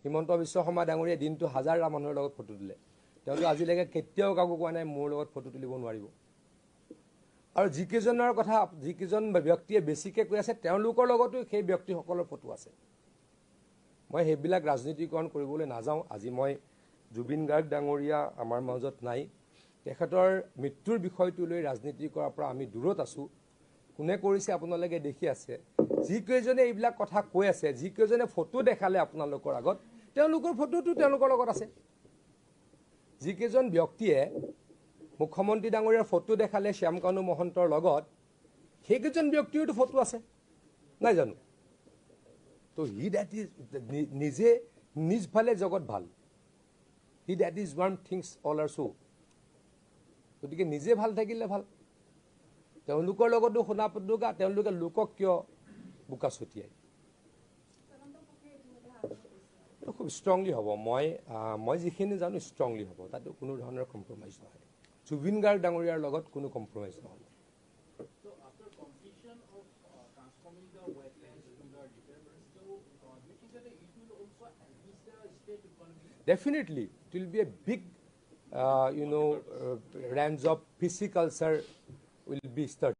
হিমন্ত বিশ্ব শৰ্মা ডাঙৰীয়াই দিনটো হাজাৰটা মানুহৰ লগত ফটো তোলে। তেওঁলোকে আজিলৈকে কেতিয়াও কাকো কোৱা নাই মোৰ লগত ফটো তুলিব নোৱাৰিব। আৰু যিকেইজনৰ কথা, যিকেইজন ব্যক্তিয়ে বেছিকৈ কৈ আছে, তেওঁলোকৰ লগতো সেই ব্যক্তিসকলৰ ফটো আছে। মই সেইবিলাক ৰাজনীতিকৰণ কৰিবলৈ নাযাওঁ। আজি মই জুবিন গাৰ্গ ডাঙৰীয়া আমাৰ মাজত নাই, তেখেতৰ মৃত্যুৰ বিষয়টো লৈ ৰাজনীতি কৰাৰ পৰা আমি দূৰত আছোঁ। কোনে কৰিছে আপোনালোকে দেখি আছে। যিকেইজনে এইবিলাক কথা কৈ আছে, যিকেইজনে ফটো দেখালে আপোনালোকৰ আগত, তেওঁলোকৰ ফটোটো তেওঁলোকৰ লগত আছে। যিকেইজন ব্যক্তিয়ে মুখ্যমন্ত্ৰী ডাঙৰীয়াৰ ফটো দেখালে শ্যামকানু মহন্তৰ লগত, সেইকেইজন ব্যক্তিৰতো ফটো আছে, নাই জানো? তো he that is নিজে নিজ ভালে জগত ভাল। He that is warm thinks all are so. গতিকে নিজে ভাল থাকিলে ভাল। তেওঁলোকৰ লগতো সোণা পদুকা, তেওঁলোকে লোকক কিয় বোকা ছটিয়ায়? খুব ষ্ট্ৰংলি হ'ব। মই যিখিনি জানো ষ্ট্ৰংলি হ'ব, তাতে কোনো ধৰণৰ কম্প্ৰমাইজ নহয়। জুবিন গাৰ্গ ডাঙৰীয়াৰ লগত কোনো কম্প্ৰমাইজ নহ'ব। So after completion of transforming the wetlands to the reserves, so do you think that it will also enhance the state economy? Definitely, it will be a big range of pisciculture will be started.